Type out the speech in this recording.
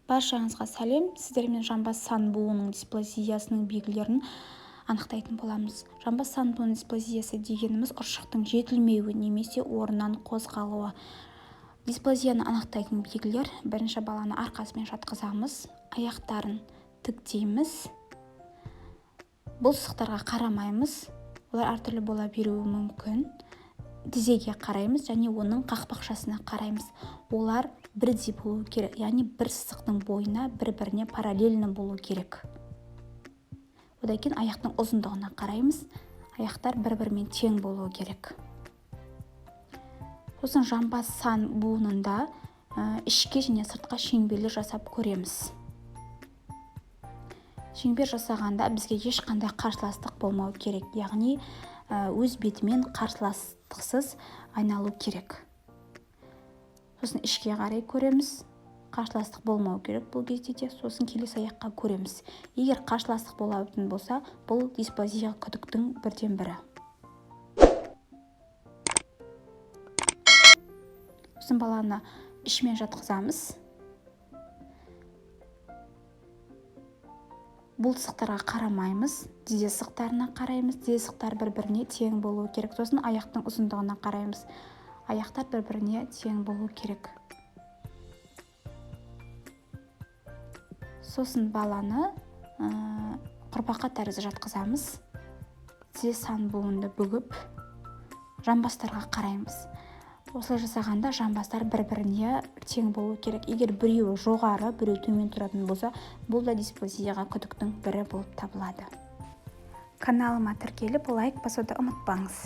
Баршаңызға сәлем! Сіздермен жамбас сан буынының дисплазиясының белгілерін анықтайтын боламыз. Жамбас сан буынының дисплазиясы дегеніміз ұршықтың жетілмеуі немесе орнынан қозғалуы. Дисплазияны анықтайтын белгілер: бірінші, баланы арқасымен жатқызамыз, аяқтарын тіктейміз. Бұл сызықтарға қарамаймыз, олар әртүрлі бола беруі мүмкін. Тізеге қараймыз және оның қақпақшасына қараймыз. Олар бірдей болу керек, яғни бір сызықтың бойына, бір-біріне параллельно болу керек. Одан кейін аяқтың ұзындығына қараймыз. Аяқтар бір-бірімен тең болу керек. Сосын жамбас сан буынында ішке және сыртқа шеңберлер жасап көреміз. Шеңбер жасағанда бізге ешқандай қарсыластық болмау керек, яғни өз бетімен қарсыластықсыз айналу керек. Сосын ішке қарай көреміз, қарсыластық болмау керек бұл кезде де. Сосын келесі аяққа көреміз. Егер қарсыластық болатын болса, бұл дисплазия күдіктің бірден бірі. Сосын баланы ішімен жатқызамыз. Бұл сызықтарға қарамаймыз, тізе сызықтарына қараймыз. Тізе сызықтары бір-біріне тең болу керек. Сосын аяқтың ұзындығына қараймыз. Аяқтар бір-біріне тең болу керек. Сосын баланы құрбақа тәрізді жатқызамыз. Тізе сан буынды бүгіп, жамбастарға қараймыз. Осылай жасағанда жамбастар бір-біріне тең болу керек. Егер біреуі жоғары, біреуі төмен тұратын болса, бұл да дисплазияға күдіктің бірі болып табылады. Каналыма тіркеліп, лайк басуды ұмытпаңыз.